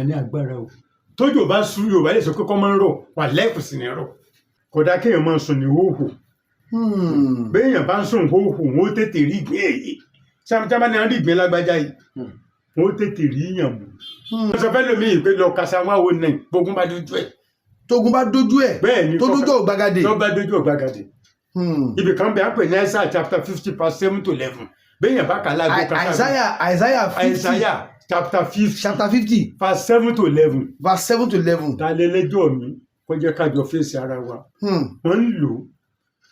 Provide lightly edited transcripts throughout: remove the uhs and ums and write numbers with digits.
ní agbára o. Tójò bá sú, Yorùbá lè sọ pé kọ́ máa ń rọ̀ wà lẹ́ẹ̀kù sí ní rọ̀. Kódà kéèyàn máa sùn ní hóhò. Béèyàn bá ń sùn hóhò, wọn ó tètè rí ìgbín èyí sábà ní rí ìgbín lágbájá yìí, wọn ó tètè rí yàn mú. Wọ́n sọ fẹ́ lómi yìí pé lọ kasa 109, gbógun bá dójú ẹ̀. Tógun bá dójú ẹ̀. Bẹ́ẹ̀ ni. Tó dójú ọ̀gbagadè. Tó bá dójú ọ̀gbagadè. Ibì kan bẹ́ẹ̀ á pè ní Isaiah chapter 50 verse 7 to 11. Béèyàn bá kà á láago kan. Isaiah 50. Isaiah chapter 50. Chapter 50. Verse 7 to 11. Verse 7 to 11. Ta lẹ́lẹ́jọ́ mi kó jẹ́ kájọ fèsì ara wa. Wọ́n ń lò ó,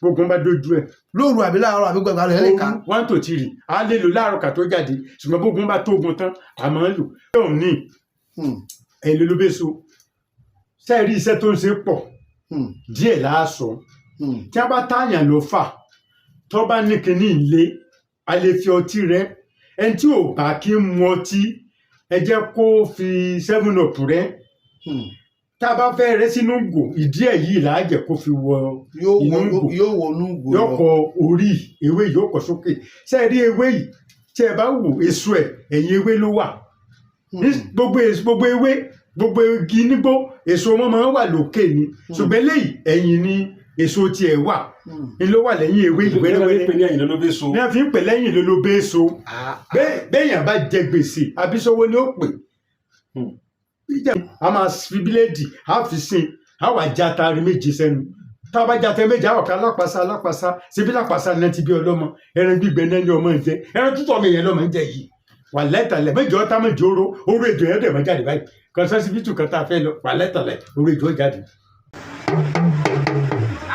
gbógun bá dójú ẹ̀. Lóru àbí láàárọ̀ àbí gbàgbà rẹ̀ lè ka? Òru, 1 to 3, a lè lò láàárọ̀ kà tó jáde, ṣùgbọ́n bógun bá tógun tán, a máa ń lò. Yóò ní ẹ̀yìn ló bẹ́ so sẹ́ẹ̀rí iṣẹ́ tó ń ṣe pọ̀ díẹ̀ láàsọ. Tí a bá táyàn ló fà, tó bá ní kinní ilé, a lè fi ọtí rẹ. Ẹni tí ò bá kí ń mu ọtí, ẹ jẹ́ kó fi 7 Up rẹ. Tá a bá fẹ́ rẹ sínú gò, ìdí ẹ̀ yìí là á jẹ́ kó fi wọ Yóò inú wọ gò. Yóò wọnú gò Yóò lọ. kọ orí ewé, yóò kọ sókè. Ṣé ẹ rí ewé yìí? Tí ẹ bá wò èso ẹ̀, ẹ̀yìn ewé ló wà. Ní gbogbo èso, gbogbo ewé, gbogbo igi nígbó, èso wọn máa ń wà lókè ni, ṣùgbọ́n eléyìí, ẹ̀yìn ni èso tiẹ̀ wà. Ni ló wà lẹ́yìn ewé yìí. Wẹ́rẹ́wẹ́rẹ́ wẹ́rẹ́wẹ́rẹ́ pé ní ẹ̀yìn ló bẹ́ so. Ní a fi ń pè lẹ́yìn ló ló bẹ́ so. Béèyàn bá jẹ gbèsè àbísọ́wọ́ ni ó pè. Ìjà a máa fi bíléèdì, a fi sin, a wà já atari méje sẹ́nu. Tá a bá já atari méje, a wà ká lápasá lápasá síbi lápasá náà ti bí ọlọ́mọ. Ẹran gbígbẹ náà ní ọmọ ń jẹ, ẹran tútù ọmọ èèyàn lọ́mọ ń jẹ yìí wà lẹ́tàlẹ̀ méjì ọ̀tá méjì oró oró ètò yẹn dẹ̀ mọ́ jáde báyìí kan sọ́sibítù kan tá a fẹ́ lọ wà lẹ́tàlẹ̀ oró ètò ó jáde.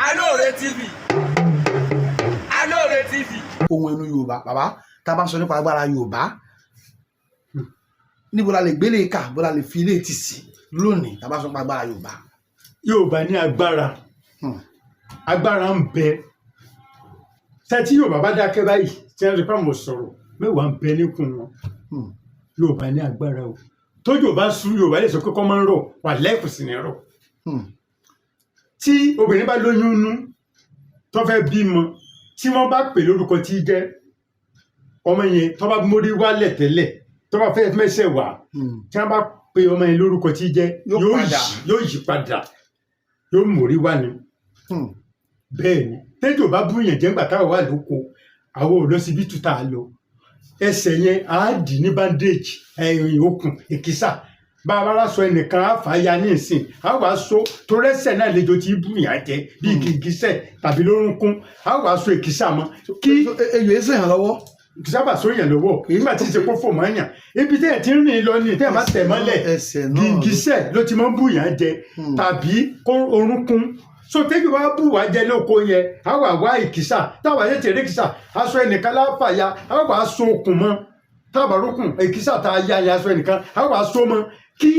Alóore TV, Alóore TV. Ohun ẹnu Yorùbá, bàbá, tá a bá ń sọ nípa agbára Yorùbá, níbo la lè gbélé kà, bó la lè fi ilé tì sí lónìí, tá a bá sọ nípa agbára Yorùbá? Yorùbá ní agbára. Agbára ń bẹ sẹ́tí. Yorùbá bá dákẹ́ báyìí, tí wọ́n rí pé àwọn sọ̀rọ̀, mẹ́wàá ń bẹ níkùn wọn. Yorùbá ní agbára o. Tójò bá sú, Yorùbá lè sọ pé kọ́ máa ń rọ̀ wà lẹ́ẹ̀kù sí ní rọ̀. Tí obìnrin bá lóyún nú, tó fẹ́ bímọ, tí wọ́n bá pè lórúkọ tí jẹ́ ọmọ yẹn, tó bá mórí wálẹ̀ tẹ́lẹ̀, tó bá fẹ́ mẹ́sẹ̀ wá, tí wọ́n bá pe ọmọ yẹn lórúkọ tí jẹ́, Yóò padà. Yóò yí padà, yóò mórí wá ni. Bẹ́ẹ̀ ni tẹ́jọ́ bá búyàn jẹ́ ńgbà táwọn wà lóko, àwọn ò lọ síbítù tá a lọ, ẹsẹ̀ yẹn á dì ní bandage, ẹ̀yìn okùn èkìsà bá a bá sọ ẹnìkan á fà á ya ní ìsìn, á wàá so torí ẹsẹ̀ náà lejò tí búyàn jẹ bíi kìkìsẹ̀ tàbí lórúnkún, á wàá so èkìsà mọ́ kí Ejò yẹn sèyàn lọ́wọ́. Sábà sóyàn lọ́wọ́ nígbà tí ìṣe kó fò mọ́ yàn, ibi tẹ́yẹ̀ tí ń rìn lọ ní tẹ́yẹ̀ bá tẹ̀ mọ́lẹ̀, Ẹsẹ̀ náà. gìgísẹ̀ ló ti máa ń búyàn jẹ tàbí kó orúnkún. So tẹ́jú bá bù wá jẹ lóko yẹn, á wà wá ìkísà táwa yẹn tẹ̀lé ìkísà, aṣọ ẹnìkan láfàya, á wà so okùn mọ́ tábà rókùn ìkísà tá a ya ya aṣọ ẹnìkan, á wà so mọ́ kí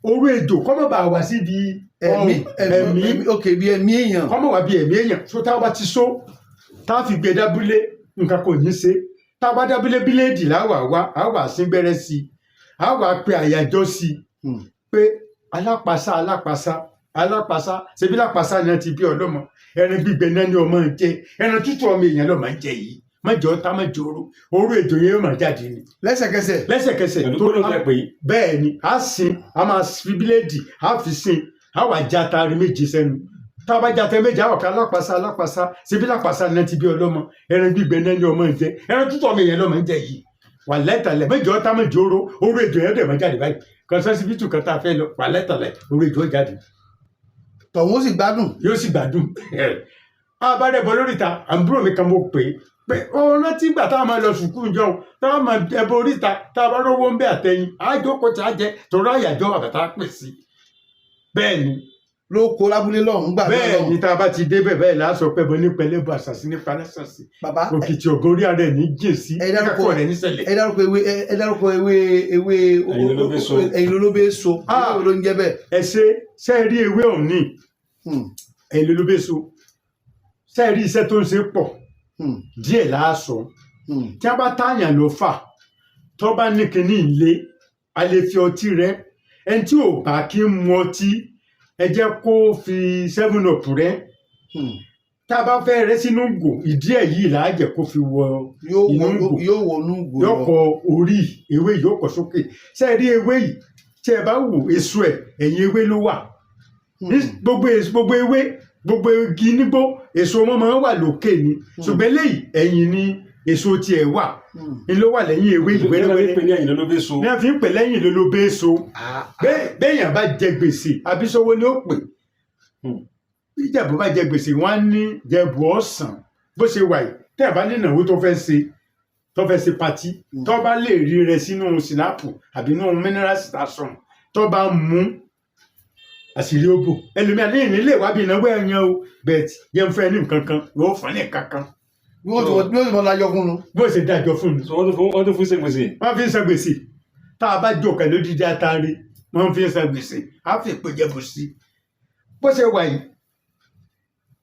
orú ejò kọ́mọ̀ bá wá síbi ẹ̀mí. Ẹ̀mí. Ẹ̀mí, ok, bí ẹ̀mí èèyàn. Kọ́mọ̀ wá bí ẹ̀mí èèyàn. So táwa bá ti so, tá a fi gbé dábúlé, nǹkan kò ní ṣe. Tá a bá dábúlé, bíléèdì láwà wá, á wà sín gbẹ́rẹ́ sí i, á wà pe àyájọ́ sí i pé alápasá, alápasá, alápasá, ṣebí lápasá ni wọ́n ti bí ọlọ́mọ. Ẹran gbígbẹ náà ni ọmọ ń jẹ, ẹran tútù ọmọ èèyàn lọ́mọ ń jẹ yìí. Má jẹ́ ọ̀tá, má jẹ́ oró oró ètò yẹn yóò máa jáde ni. Lẹ́sẹ̀kẹsẹ̀. Lẹ́sẹ̀kẹsẹ̀. Pẹ̀lú gbọ́dọ̀ tẹ pé. Bẹ́ẹ̀ ni, a sin, a máa fi bíléèdì, a fi sin, a wà já atari méje sẹ́nu. Tá a bá já atari méje, a wà ká alápasá, alápasá, ṣebí lápasá ni wọ́n ti bí ọlọ́mọ. Ẹran gbígbẹ náà ni ọmọ ń jẹ, ẹran tútù ọmọ èèyàn lọ́mọ ń jẹ yìí wà lẹ́tàlẹ̀ méje ọ̀tá méje oró oró ètò yẹn dẹ̀ máa jáde báyìí kan sọ́sibítù kan tá a fẹ́ lọ wà lẹ́tàlẹ̀ oró ètò jáde. Tọ̀hún ó sì gbádùn. Yóò sì gbádùn. A bá rẹ̀ bọ́ lóríta, àbúrò mi kan mo pè é pé ó rántí ìgbà táwọn máa lọ sùkúù jọ̀hún, táwọn máa ẹbọ oríta, tá a bá rówó ń bẹ àtẹyìn àjókòó tí a jẹ torí àyàjọ àbàtà pè sí. Bẹ́ẹ̀ ni. Ló kó lábúlé lọ́hùn gbà náà. Bẹ́ẹ̀ lọ́hùn. ni, tá a bá ti débẹ̀ bẹ́ẹ̀ láṣọ pé bọ́ ní pẹlẹ́bọ àṣàsí nípa lẹ́sàsí. Bàbá. Òkìtì ògo orí ara ẹ̀ ní jìn sí Ẹ dárúkọ- kíkọ́ rẹ̀ níṣẹ̀lẹ̀. Ẹ dárúkọ ewé, ẹ dárúkọ ewé ewé. Ẹ̀yìn ló ló so. Ẹ̀yìn ló ló bẹ́ so. Ah. Ewé wo ló ń jẹ́ bẹ́ẹ̀? Ẹ ṣe ṣe é rí ewé ọ̀hún ní ẹ̀yìn ló ló so. Ṣe é rí iṣẹ́ tó ń ṣe pọ̀ díẹ̀ láàṣọ. Tí a bá táyàn ló fà, tó bá ní kinní ilé, a lè fi ọtí rẹ. Ẹni tí ò bá kí ń mu ọtí, ẹ jẹ́ kó fi 7 Up rẹ. Tá a bá fẹ́ rẹ sínú gò, ìdí ẹ̀ yìí là á jẹ́ kó fi wọ Yóò inú wọ gò. Yóò wọnú gò Yóò lọ. kọ orí ewé, yóò kọ sókè. Ṣé ẹ rí ewé yìí? Tí ẹ bá wò, èso ẹ̀, ẹ̀yìn ewé ló wà. Ní gbogbo èso, gbogbo ewé, gbogbo igi nígbó, èso wọn máa ń wà lókè ni, ṣùgbọ́n eléyìí, ẹ̀yìn ni èso tiẹ̀ wà, ní ló wà lẹ́yìn ewé yìí wẹ́rẹ́wẹ́rẹ́. Pé ní ẹ̀yìn ló ló so. Ní a fi ń pè lẹ́yìn ló ló bẹ́ so. Béèyàn bá jẹ gbèsè, àbísọ́wọ́ ni ó pè. Bí Ìjẹ̀bú bá jẹ gbèsè, wọ́n á ní Jẹ̀bú ọ̀sán. Bó ṣe wà yìí, tẹ́ ẹ̀ bá ní ìnáwó tó fẹ́ ṣe party, tó bá lè rí rẹ sínú sinapu àbí inú mineral station, tó bá mú, àṣírí ó bò. Ẹlòmíà ní ìnílé ìwábi ìnáwó ẹ̀yàn o, bẹ́ẹ̀ yẹn ń fẹ́ ní nǹkan kan, yóò fún ní nǹkan kan. Bí wọ́n ti mọ lájọ fún un. Bó ṣe dájọ́ fún mi. So wọ́n tún fún ṣe gbèsè. Wọ́n fi ń san gbèsè. Tá a bá jò pẹ̀lú dídí atare, wọ́n fi ń san gbèsè, á fi ìpè jẹ́bù sí. Bó ṣe wà yìí,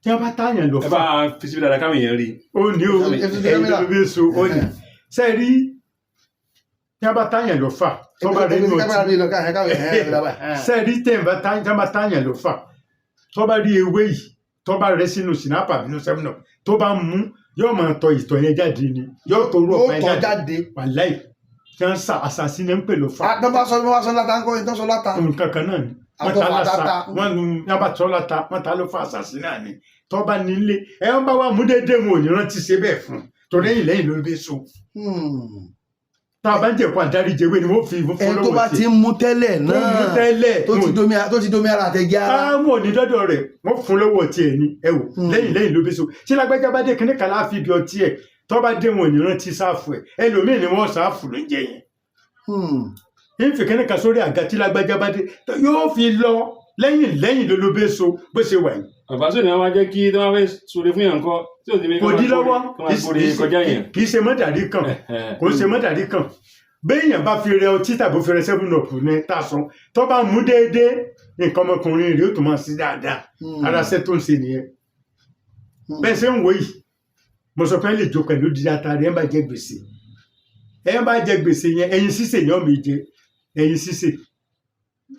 tí wọ́n bá táyàn lọ Ẹ fà bá fi síbi dáadáa káwọn èèyàn rí. Ó ní o. Ẹ fi sí ẹ̀yìn kámẹ́rà. ló fi so ó ní sẹ́ẹ̀rí, tí wọ́n bá táyàn lọ fà, tó bá rí inú ọtí sẹ́ẹ̀rí, tí wọ́n bá táyàn lọ fà, tó bá rí ewé yìí, tó bá rẹ sínú sinapa bínú seven up, tó bá mú, yóò máa tọ ìtọ̀ yẹn jáde ni, yóò tó rú Ó ọ̀pá yẹn tọ́ jáde. Jáde. Wàláì, tí wọ́n ń sa àṣàṣì ní ń pè ló fà. Tó bá sọ, wọ́n sọ láta ńkọ́? Tó sọ láta. Nǹkan kan náà ni wọ́n ta Àtọ́fà lása tata. Wọ́n nu yaba tọ́ láta, wọ́n ta ló fa àṣàṣì náà ni. Tó bá nílé ẹ ń bá wa mú déédéé, wọn ò ní rántí ṣe bẹ́ẹ̀ fún un torí ẹ̀yìn lẹ́yìn ló bẹ́ so. Tá a bá ń jẹ̀kọ́ àdáríjẹwé ni wọ́n fi fún Ẹni tó bá lọ́wọ́ ti ń mú tẹ́lẹ̀ tó mú náà tẹ́lẹ̀ tó ti domi, tó ti domi ara àtẹ̀jẹ́ ara. Àwọn ò ní dọ́dọ̀ rẹ̀, wọ́n fún lọ́wọ́ tiẹ̀ ni. Ẹ wò, lẹ́yìn lẹ́yìn ló bẹ́ so. Tí lágbájá bá dé, kíní kan láàfin ibi ọtí ẹ̀, tó bá dé, wọn ò ní rántí sáfù ẹ̀, ẹlòmíì ni wọ́n sáfù ló ń jẹ yẹn. Ń fi kíní kan sórí àga, tí lágbájá bá dé, yóò fi lọ. Lẹ́yìn lẹ́yìn ló ló bẹ́ so, bó ṣe wà yìí. Bàbá sóni àwọn jẹ́ kí tí wọ́n fẹ́ sọ̀rọ̀ fún yàn kọ́ tí ò ní bí Kò dí lọ́wọ́. kí wọ́n kórè kọjá yẹn. Kì í ṣe mọ́dàrí kan, kò ṣe mọ́dàrí kan. Béèyàn bá fi rẹ ọtí tàbí fi rẹ seven up ní tàṣán, tó bá mú déédéé, nǹkan ọmọkùnrin rẹ̀ ó tún máa sí dáadáa. Ara ṣẹ́ tó ń ṣe nìyẹn. Bẹ́ẹ̀ ṣe ń wò yìí, mo sọ pé ẹ lè jó pẹ̀lú dídá atari. Ẹ bá jẹ gbèsè, ẹ bá jẹ gbèsè yẹn, ẹyin sísè yẹn mi jẹ ẹyin sísè,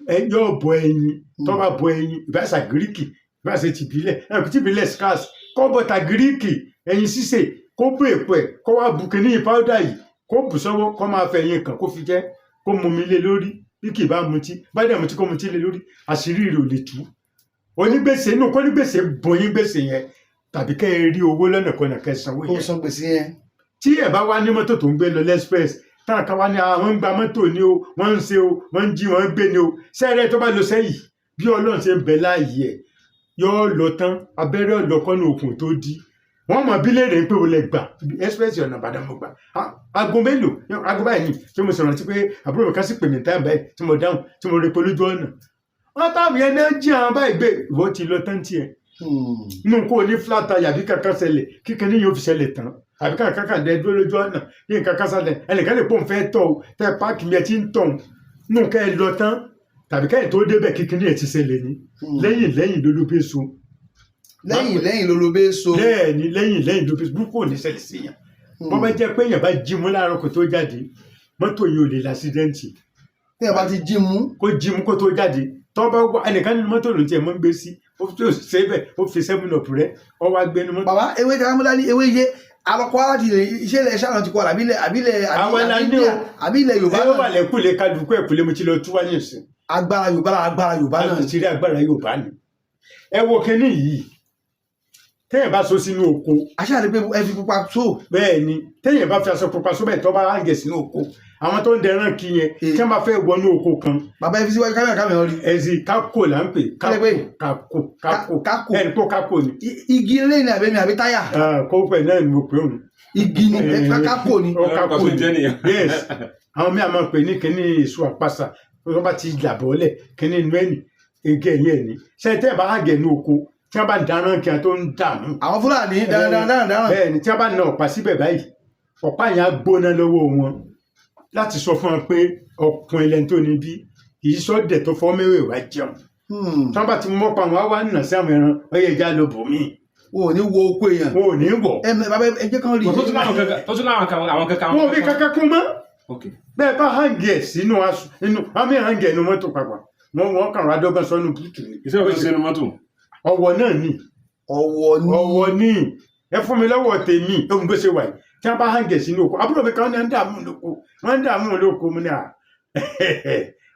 ẹ yóò bọ ẹyin. Tó bá bọ ẹyin, ìbáṣà gíríkì, ìbáṣà tìbílẹ̀, ẹ kò tìbílẹ̀ scarce, kó bọ́ta gíríkì, ẹyin sísè, kó bó èpo ẹ̀, kó wá bu kínní powder yìí, kó bù sọ́wọ́, kó máa fẹ́ ẹyin kan, kó fi jẹ́, kó mumi lé lórí. Bí kì í bá mutí, bá dẹ̀ mutí, kó mutí lé lórí, àṣírí rẹ̀ ò lè tú. Onígbèsè inú kó nígbèsè bọyín gbèsè yẹn, tàbí kẹ́ ẹ rí owó lọ́nà kọ́nà kẹ́ ẹ sanwó Kó yẹn. san gbèsè yẹn. Tí ẹ bá wá ní mọ́tò tó ń gbé lọ l'express, táwọn kan wá ní àwọn ń gba mọ́tò ní o, wọ́n ń ṣe o, wọ́n ń jí wọ́n ń gbé ní o, sẹ́rẹ́ tó bá lọ sẹ́yìn, bí Ọlọ́run ṣe ń bẹ láàyè ẹ̀, yóò lọ tán, abẹ́rẹ́ ọ̀lọ́kọ́nù òkun tó di. Wọ́n mọ̀ bí léèrè pé o lè gbà express ọ̀nà Ìbàdàn, mo gbà. Ah, aago mélòó? Aago báyìí ni tí mo sọ̀rọ̀ tí pé àbúrò mi kan sì pè mí táyà báyìí, tí mo dáhùn, tí mo rí pé lójú ọ̀nà wọ́n táwọn yẹn náà jí àwọn báyìí gbé. Ìwọ ti lọ tán tiẹ̀ nínú kó o ní flat tire àbí kankan ṣẹlẹ̀, kíkan ní yóò fi ṣẹlẹ̀ tán, àbí kankan kan dẹ dúró lójú ọ̀nà ní nǹkan kan ṣẹlẹ̀, ẹnìkan lè pọ̀ ń fẹ́ tọ̀ o, tẹ páàkì mi ẹ ti ń tọ̀ o, nínú kẹ́ ẹ lọ tán tàbí kẹ́yìn tó débẹ̀, kíkan ní ẹ ti ṣẹlẹ̀ ní. Lẹ́yìn lẹ́yìn ló ló bẹ́ so. Lẹ́yìn lẹ́yìn ló bẹ́ so. Bẹ́ẹ̀ ni, lẹ́yìn lẹ́yìn ló bẹ́ so. Búkú ò ní ṣẹlẹ̀ sí yàn. Bọ́ bá jẹ́ pé èèyàn bá jí mú láàárọ̀ kó tó jáde, mọ́tò yìí ò lè l'accident. Téèyàn bá ti jí mú. Kó jí mú kó tó jáde, tó bá wá ẹnìkan nínú mọ́tò ló ń tiẹ̀ mọ́ ń gbé sí, ó fi tó ṣe bẹ́ẹ̀, ó fi seven up rẹ, ó wá gbé nínú mọ́tò. Bàbá, ewé tí a mú dání, ewé yé alọ́kọ́ láti iṣẹ́ ilẹ̀ ṣáà ti kọ́ àbílẹ̀ Àwa la ní o. àbí ilẹ̀ Yorùbá Ẹ wà náà. lẹ́kùlé kálukú ẹ̀kúlé, mo ti lọ tú wáyé sí. Agbára Yorùbá, agbára Yorùbá náà. Láti rí agbára Yorùbá ni. Ẹ wo kinní yìí, téèyàn bá so sínú oko. Aṣáà rí pé ẹ fi pupa tó. Bẹ́ẹ̀ ni, téèyàn bá fi aṣọ pupa sóbẹ̀, tó bá hàngẹ̀ sínú oko, àwọn tó ń dẹran kí yẹn, tí wọ́n bá fẹ́ wọnú oko kan. Bàbá, ẹ fi síwájú kámẹ́rà, kámẹ́rà rí. Ẹ̀sìn kákò là ń pè. Kí lẹ pè? Kákò, kákò. Kákò. Ẹni kó kákò ni. Igi eléyìí ni àbẹ́mi àbí táyà? Ah, kó pẹ̀ náà ni mo pè òun. Igi ni ẹ kákò ni. Ó kákò Kò ni. jẹ́ nìyẹn. Yes, àwọn míì máa pè ní kíní èso àpasà tó bá ti làbọ̀ọ́lẹ̀, kíní inú ẹ̀nì igi ẹ̀yìn ẹ̀ní ṣe tẹ́ ẹ̀ bá hàgẹ̀ ní oko, tí wọ́n bá dáná kí wọ́n tó ń dààmú. Àwọn Fúlàní dáradára dáradára. Bẹ́ẹ̀ ni, tí wọ́n bá na ọ̀pá síbẹ̀ báyìí, ọ̀pá yẹn á gbóná lọ́wọ́ wọn láti sọ fún wọn pé ọkùnrin lẹni tó ní bí kì í sọ́dẹ̀ tó fọ́ mẹ́wẹ̀ẹ́wá jẹun. Tí wọ́n bá ti mọ́pa wọn, á wá nà sí àwọn ẹran ọyẹ ìjà lọ bò mí. Wọn ò ní wo oko èèyàn. Wọn ò ní wọ̀. Ẹ bàbá, ẹ jẹ́ kán rí. Tó tún láwọn kankan, tó tún láwọn kan, àwọn kankan. Wọn ò fi kankan kún mọ́. Ok. Bẹ́ẹ̀ bá hàǹgì ẹ̀ sínú aṣọ inú àmì, hàǹgì ẹ̀ nínú mọ́tò pàpà, wọ́n kàn wá dọ́gbọ́n sọ́nù búùtù ni. Iṣẹ́ òkú sínú mọ́tò. Ọwọ́ náà ni. Ọwọ́ ní. Ọwọ́ ní, ẹ fún mi lọ́wọ́ tèmi. Ohun bó ṣe wà yìí, tí wọ́n bá hàǹgì ẹ̀ sínú oko, àbúrò mi kan ní ń dààmú lóko, wọ́n ń dààmú lóko. Mu ní à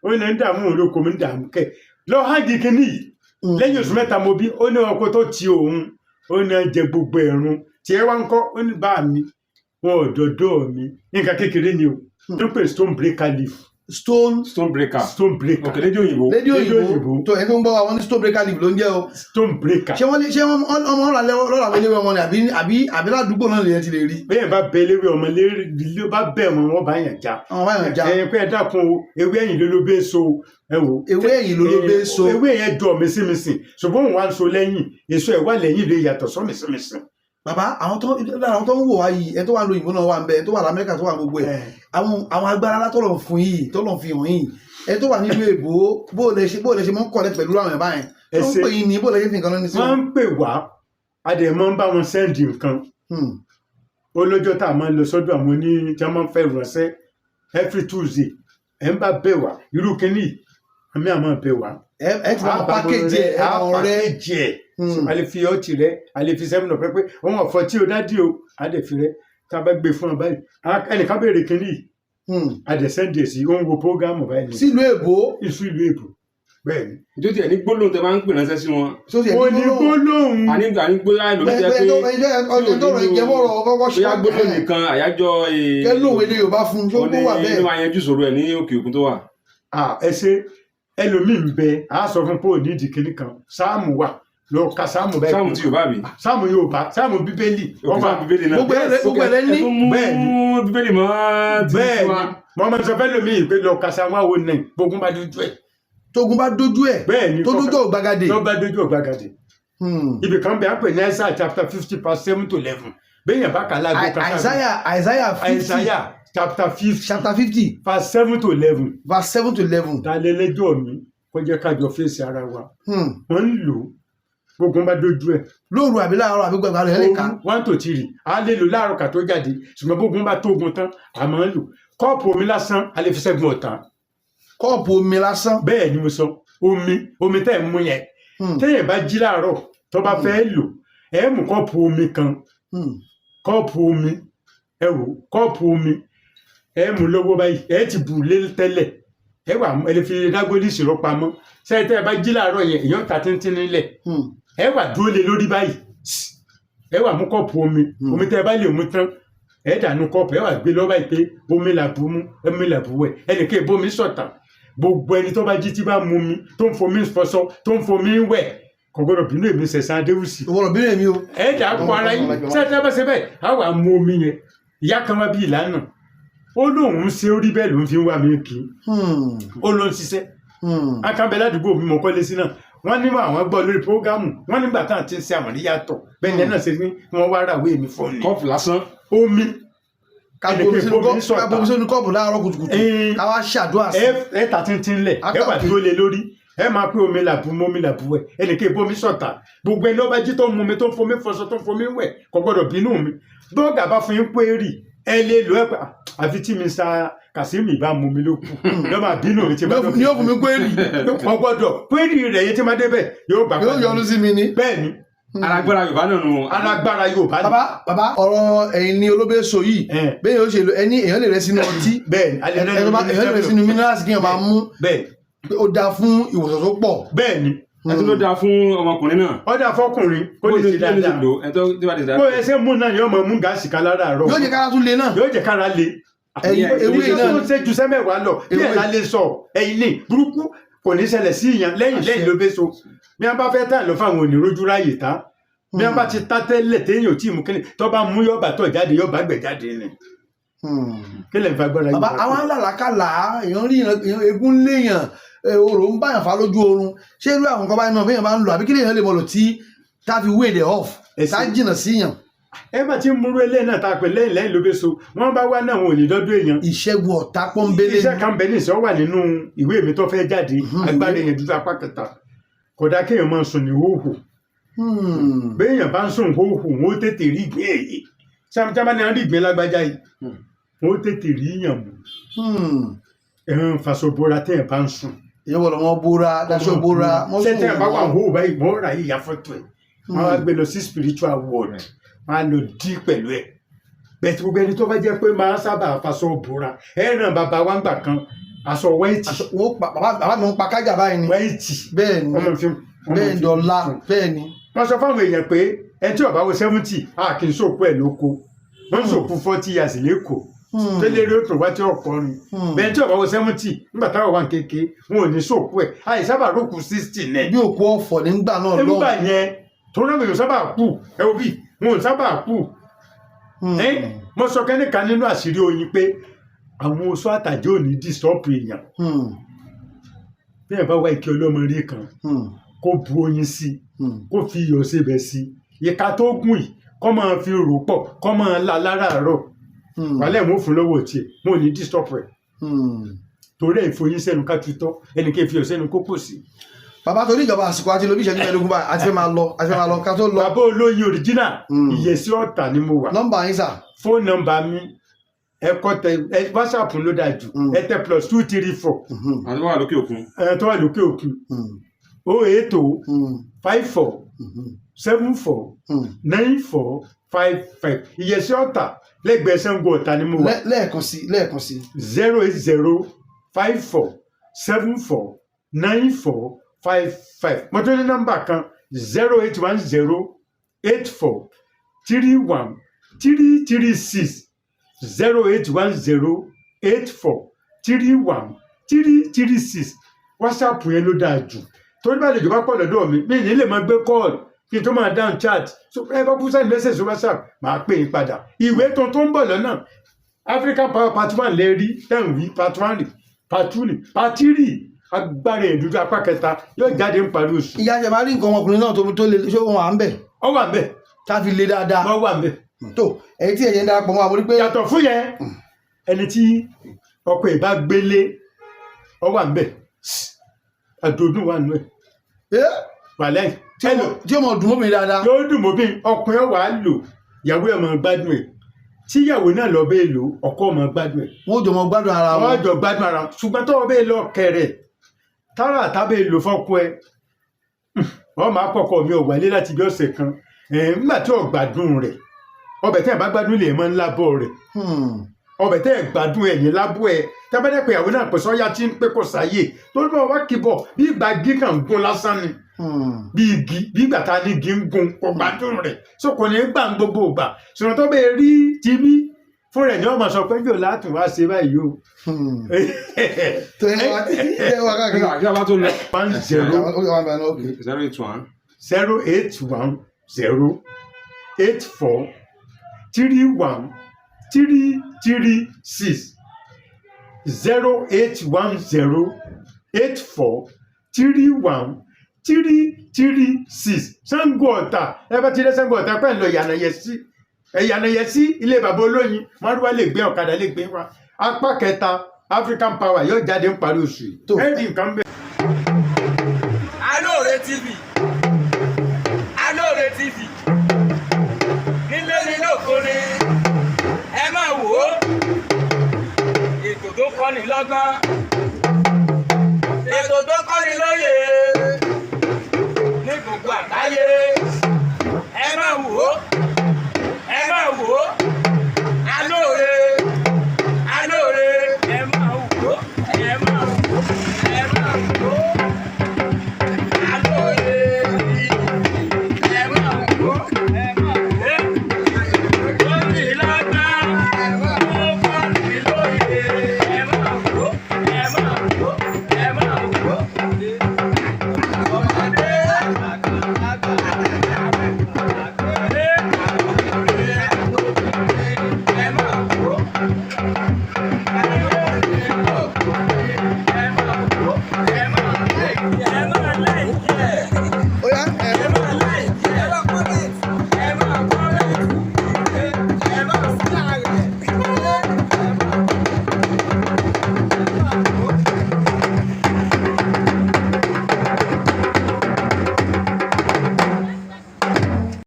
Ó ní ń dààmú òun lóko mi, ń dààmú kẹ lọ hang kínní yìí. Lẹ́yìn oṣù 3 mo bí, ó ní ọkọ tó ti òun, ó ní jẹ gbogbo ẹ̀rùn tí ẹ wá ń kọ́. Ó ní bá mi wọn ò dọ̀dọ̀ mi. Nǹkan kékeré ni o tó ń pè stone breaker leaf. Stone Stone breaker. Stone breaker. Òkè lédè òyìnbó. Lédè Lédè òyìnbó. òyìnbó. Tó ẹ tó ń gbọ́ wa, wọn ní stone breaker leaf ló ń jẹ́ o. Stone breaker. Ṣé wọ́n lè ṣé wọ́n ọmọ ọ̀rọ̀ alẹ́ lọ́rọ̀ àwọn eléwé wọn ni àbí ládùúgbò náà lè yẹn ti lè rí? Bẹ́ẹ̀ bá bẹ léwé ọmọ lérí ló bá bẹ̀ wọn, wọ́n bá yàn já. Àwọn báyọ̀ já. Ẹ̀yin pé ẹ dákun o, ewé ẹ̀yìn ló ló bẹ́ so, ẹ wò. Ewé ẹ̀yìn ló ló bẹ́ so. Ewé yẹn jọ mísìmísì, ṣùgbọ́n òun wá ń so lẹ́yìn, èso ẹ̀ wà lẹ́yìn, lè yàtọ̀ sọ mísìmísì. Bàbá, àwọn tó lára àwọn tó ń wò wá yìí, ẹni tó wà lóyìnbó náà wà ń bẹ, ẹni tó wà lamẹ́ríkà, tó wà gbogbo ẹ̀, àwọn agbára látọ̀rọ̀ fún yìí, tọ́lọ̀ fi hàn yìí, ẹni tó wà nílùú èbó, bó lẹ ṣe mọ́ ń kọ́lẹ̀ pẹ̀lú àwọn ẹ̀ báyẹn Ẹ tó ń ṣe. pè yín ní bó lẹ ṣe fi nǹkan lọ́ní sí Wọ́n wọn. ń pè wá, a dẹ̀ máa ń bá wọn send nǹkan. Ó lọ́jọ́ tá a máa ń lọ sọ́dọ̀ àwọn oní tí wọ́n máa ń fẹ́ ránṣẹ́ every Tuesday. Ẹ̀ ń bá bẹ̀ wá irú kínní, àmì àmọ́ bẹ̀ wá. Ẹ ti máa package ẹ, ẹ máa rẹ. Package ẹ̀. A lè fi ọtí rẹ, a lè fi seven up rẹ pé òun ọ̀fọ̀ tí o dádì o, a lè fi rẹ tá a bá gbé fún ọ báyìí. Ẹnìkan béèrè kínní yìí, a dẹ̀ send ẹ̀ sí, ó ń wo program báyìí ní Sílùú èbó. Ìsú ìlú èbó, bẹ́ẹ̀ ni. Tó tiẹ̀ ní gbólóhùn tẹ máa ń pè ránṣẹ́ sí wọn. Tó tiẹ̀ Ó ní gbólóhùn. Àní gbólóhùn àìlómi jẹ́ pé ẹni tó rọ̀ ìjẹ́bọ̀rọ̀ kọ́kọ́ ṣe bóyá gbólóhùn nìkan àyájọ́ kẹ́ lóun èdè Yorùbá fún un tó ó ní kó wà bẹ́ẹ̀. ló máa yanjú ìṣòro ẹ̀ ní òkè òkun tó wà. Ah, ẹ ṣe, ẹlòmíì ń bẹ, a sọ fún pé òní ìdí kínní kan, sáàmù wà, lọ ka sáàmù báyìí. Sáàmù tí Yorùbá mi. Sáàmù Yorùbá, sáàmù Bíbélì. Òkè sáàmù Bíbélì náà. Gbogbo ẹ̀ lẹ́ ní. Ẹ tún mú Bẹ́ẹ̀ ni. Bíbélì mọ́ ti Bẹ́ẹ̀ ni. tiwa. Mo máa ń sọ fẹ́ lómi pé lọ ka sáàmù àwọn nine, gbogbo bá dójú ẹ̀. Tógun bá dójú ẹ̀. Bẹ́ẹ̀ ni. Tó dójú ọ̀gbagadè. Tó bá dójú ọ̀gbagadè. Ibì kan bẹ, á pè ní Isaiah chapter 50 verse 7 to 11. Bẹ́ẹ̀ yẹn bá kà láago kan sáàmù. Isaiah 50. Isaiah chapter 50. Chapter 50. Verse 7 to 11. Verse 7 to 11. Ta lẹ́lẹ́jọ́ mi kó jẹ́ kájọ fèsì ara wa. Wọ́n ń lò ó, gbogbo bá dójú ẹ̀. Lóru àbí láàárọ̀ àbí gbàgbà rẹ̀ lè ka? One to three, a lè lò láàárọ̀ kà tó jáde, ṣùgbọ́n bógun bá tógun tán, a máa ń lò. Kọ́ọ̀pù omi lásán, a lè fi ṣẹ́gun ọ̀tá. Kọ́ọ̀pù omi lásán. Bẹ́ẹ̀ ni mo sọ, omi, omi tẹ́ ẹ̀ mú yẹn. Téèyàn bá jí láàárọ̀, tó bá fẹ́ lò, ẹ mú kọ́ọ̀pù omi kan. Kọ́ọ̀pù omi, ẹ wò, kọ́ọ̀pù omi, ẹ mú lọ́wọ́ báyìí, ẹ ti bù lé tẹ́lẹ̀, ẹ wà, ẹ lè fi dágbólísì rọ pamọ́ sẹ́yìn. Tẹ́ ẹ bá jí láàárọ̀ yẹn, èèyàn ta tíntín nílẹ̀. Ẹ wà dúró lé lórí báyìí, ẹ wà mú kọ́ọ̀pù omi. Omi tẹ́ ẹ bá lè mú tán, ẹ dànù kọ́ọ̀pù, ẹ wà gbé lọ́wọ́ báyìí pé omi là bù mú, omi là bù wẹ̀, ẹnì kí bomi sọ̀tà. Gbogbo ẹni tó bá jí, tí bá mu mi, tó ń fomi fọṣọ, tó ń fomi wẹ̀, kò gbọdọ̀ bínú èmi Sẹ̀san Adéwùsì. Ìwọ̀rọ̀ bínú èmi o. Ẹ dà kó ara yín sẹ́tẹ́ bá ṣe bẹ́ẹ̀, á wà mú omi yẹn. Ìyá kan wá bí ìlànà, ó lóun ṣe orí bẹ́ẹ̀ ló ń fi wá mi kì í. Ó ló ń ṣiṣẹ́. Akánbẹ ládùúgbò mi mọ̀ kọ́lé sí náà, wọ́n ní àwọn gbọ́ lórí program wọ́n nígbà táwọn ti ń ṣe àwọn níyàtọ̀ bẹ́ẹ̀ ni ẹ náà ṣe ní wọ́n wá rà wé mi fún ni. Kọ́ọ̀pù lásán. Omi. Ká bomi sínú kọ́ọ̀pù láàárọ̀ kùtùkùtù, ká wá ṣàdúrà sí. Ẹ ta tíntín lẹ̀, ẹ wà dúró lé lórí, ẹ máa pé omi làbú mú, omi làbú wẹ̀, ẹnì kí bomi sọ̀tà. Gbogbo ẹni ó bá jí, tó ń mu mi, tó ń fomi fọṣọ, tó ń fomi wẹ̀, kò gbọdọ̀ bínú mi. Bọ́ọ̀gà bá fún yín pé rì, ẹ lè lò ẹ pé àfi tí mi sa Kàsímì bá mú mi ló kù lọ́ máa bínú mi tí bá Ní ó fún mi pé rì. Kò gbọdọ̀ pé rì rẹ̀ yẹn tí máa débẹ̀ yóò gbà. Yóò yọnu sí mi ni. Bẹ́ẹ̀ ni. Alágbára Yorùbá náà nù. Alágbára Yorùbá ni. Bàbá, ọ̀rọ̀ ẹ̀yin ni olóbèso yìí, bẹ́ẹ̀ yóò ṣe lo ẹni èèyàn lè rẹ sínú ọtí. Bẹ́ẹ̀ ni. Èèyàn lè rẹ sínú minerals kí èèyàn máa mú. Bẹ́ẹ̀. Ó dáa fún ìwòsàn tó pọ̀. Bẹ́ẹ̀ ni. Ẹ tó ló dáa fún ọmọkùnrin náà. Ó dáa fọkùnrin kó lè ṣe dáadáa. Kó ẹsẹ̀ mú náà, yóò máa mú gáàsì ká lára àárọ̀. Yóò jẹ́ kára tún le náà. Yóò jẹ́ kára le. Ẹyin ewé náà. Tó ṣe ju sẹ́mẹ̀wá lọ bí ẹ̀ lálẹ́ sọ ẹ̀yin ní burúkú kò ní ṣẹlẹ̀ sí ìyàn lẹ́yìn ló bẹ́ so. Bí wọ́n bá fẹ́ tà lọ fáwọn òní rójú ráàyè tá, bí wọ́n bá ti tá tẹ́lẹ̀, téèyàn ò tí ì mú kíni, tó bá mú yọ̀bà tó jáde, yọ̀bà gbẹ̀ jáde ni. Kí lè fa gbọ́dọ̀? Bàbá, àwọn alàlàkàlà, èèyàn rí eégún léèyàn, orò ń báyàn fa lójú oorun. Ṣé irú àwọn nǹkan báyìí náà béèyàn bá ń lò, àbí kí lèèyàn lè mọ̀ lò tí tá fi wé the off, tá jìnnà síyàn? Ẹ bá ti ń múrú eléyìí náà tá a pè lẹ́yìn ló bẹ́ so, wọ́n bá wá náà, wọn ò ní dọ́dún èèyàn. Ìṣẹ́gun ọ̀tá pọ́nbélé. Iṣẹ́ kan bẹ ní ìṣọ́ wà nínú ìwé mi tó fẹ́ jáde, Agbára Èèyàn Dúdú apá kẹta. Kódà kéèyàn máa sùn ní hóhò. Béèyàn bá ń sùn hóhò, wọn ó tètè rí ìgbín èyí sábà ní rí ìgbín lágbájá yìí, wọn ó tètè rí yàn mú. Ẹ̀hún fasobora téèyàn bá ń sùn. Èèyàn gbọ́dọ̀ wọn bóra, daṣọ bóra. Ṣé téèyàn bá wà hóhò báyìí, wọ́n rà yíya fọ́tò ẹ̀, wọ́n á gbé lọ sí spiritual world, wọ́n á lọ dí pẹ̀lú ẹ̀ bẹ́ẹ̀. Tí gbogbo ẹni tó bá jẹ́ pé máa sábà faṣọ bora, ẹ̀ ràn bàbá wa ń gbà kan. Aṣọ white. Wọ́n pa bàbá, bàbá mi ń pa kájà báyìí ni. White. Bẹ́ẹ̀ ni. Wọ́n máa fi Bẹ́ẹ̀ ni dọ̀la, bẹ́ẹ̀ ni. Wọ́n sọ fáwọn èèyàn pé ẹni tí ó bá wọ 70, a kì í sòkú ẹ̀ lóko. Wọ́n ń sòkú 40 years lẹ́kọ̀ọ́ tẹ́lẹ̀ rí òtún wá tí ọkọ ni. Bẹ́ẹ̀ tí ó bá wọ 70 nígbà táwọn wà ní kéke, wọn ò ní sòkú ẹ̀. Àì sábà rókù 60 náà. Bí òkú ọ̀fọ̀ nígbà náà Nígbà lọ́hùn. yẹn tó náà yóò sábà kú, ẹ wo bí wọn ò sábà kú. Ẹ mo sọ kẹ́nìkan nínú àṣírí oyin pé àwọn oṣù àtàjẹ́ ò ní disturb èèyàn. Bí ẹ bá wá ike ọlọ́mọ rí kan, kó bu oyin sí i, kó fi iyọ̀ sebẹ̀ sí i, ìka tó gùn yìí, kó máa fi rò pọ̀, kó máa la láràárọ̀. Wàhálà ẹ̀ mú fún lọ́wọ́ tiẹ̀, mo ò ní disturb rẹ̀. Torí ẹ̀ ìfoyin sẹ́nu ká tutọ́, ẹnì kí n fi iyọ̀ sẹ́nu kó pò sí. Bàbá, torí ìjọba àsìkò àti lóbi ìṣẹ́jú 15 báyìí, àti fẹ́ máa lọ, àti fẹ́ máa lọ, ká tó lọ. Bàbá olóyin original, Ìyẹ̀sí Ọ̀tà ni mo wà. Nọ́mbà yín, sà? Fóònù nọ́mbà mi, ẹ kọ́ tẹ ẹ WhatsApp ló dáa jù. Ẹ tẹ +234. Àwọn tó wà lókè òkun. Ẹ tó wà lókè òkun, 080 54 74 94 55. Ìyẹ̀sí Ọ̀tà, lẹ́gbẹ̀ẹ́ Ṣàngó Ọ̀tà ni mo wà. Lẹ́ẹ̀kan sí, lẹ́ẹ̀kan sí. 08054749455. Mo tún ní nọ́mbà kan, 08108431336, 08108431336. WhatsApp yẹn ló dáa jù, torí bá lè jọba pọ̀ lọ́dọ̀ mi, mi ní lè máa gbé call kí n tó máa down chat. So ẹ bá kú send message sí WhatsApp, máa pè é padà. Ìwé tuntun ń bọ̀ lọ́nà, African Power part one lè rí ten wí, part one rí, part two rí, part three, agbára ìdúdú apá kẹta yóò jáde ń parí oṣù. Ìyá ṣe máa rí nǹkan ọmọkùnrin náà tó lè ṣé wọn à ń bẹ̀? Ọ wà ń bẹ̀. Tá a fi le dáadáa. Ọ wà ń bẹ̀. Tó ẹ̀yin tí ẹ̀yẹ ń darapọ̀ mọ́ àwọn orí pé Yàtọ̀ fún yẹn, ẹni tí ọkọ ẹ̀ bá gbélé, ọ wà ń bẹ̀, àdòdùn wà nù ẹ̀. Wàlẹ́ Tí ó mọ̀ dùn mọ́ mi dáadáa. Yóò dùn mọ́ bí ọkùnrin wà á lò, ìyàwó ẹ̀ máa gbádùn ẹ̀. Tí ìyàwó náà lọ bẹ́ẹ̀ lò, ọkọ máa gbádùn ẹ̀. Wọ́n ó jọ mọ gbádùn ara wọn. Wọ́n jọ gbádùn ara wọn. Ṣùgbọ́n tọ́wọ́ bẹ́ẹ̀ lọ kẹrẹ̀ tára àtàbẹ̀ lò fọ́kọ ẹ̀, wọ́n máa kọ́kọ́ mi ò wálé láti bí ọ̀sẹ̀ kan ẹ̀, nígbà tí ò gbádùn rẹ̀. Ọbẹ̀ tẹ́ ẹ̀ bá gbádùn lè máa ń lábọ̀ rẹ̀. Ọbẹ̀ tẹ́ ẹ̀ gbádùn ẹ̀yìn lábọ̀ ẹ̀. Tẹ́bẹ́dẹ́ pé ìyàwó náà pè sọ́yà tí ń pé kò sáyè tó ní wọ́n wá kíbọ̀ bí ìgbà igi kan gún lásán ni. Bí igi, bí ìgbà tá a ní igi ń gun, kò gbádùn rẹ̀, so kò ní gbà ń gbogbo ìgbà. Ṣùgbọ́n tó bẹ́ẹ̀ rí tibí fún rẹ̀ ni wọ́n máa sọ pé yóò látùn wá ṣe báyìí o. Tó ẹ wá káàkiri. Kí a bá tó lọ. 10. Ó yẹ wá bẹ̀rẹ̀ náà, okay. 081. 08108431336, 08108431336. Ṣàngó Ọ̀tà, ẹ bá ti dé Ṣàngó Ọ̀tà pẹ̀lú Ìyànàyẹsí, Ìyànàyẹsí, ilé bàbá olóyin, márùwá lè gbé, ọ̀kadà lè gbé wa. Apá kẹta African Power yóò jáde ń parí oṣù yìí. Tó. Ẹ rí nǹkan bẹ́ẹ̀. Alóore TV, Alóore TV, nílé ní lóko ni ẹ máa wò ó. Ètò tó kọ́ni lọ́gbọ́n, ètò tó kọ́ni lóye ní gbogbo àgbáyé, ẹ máa wò ó.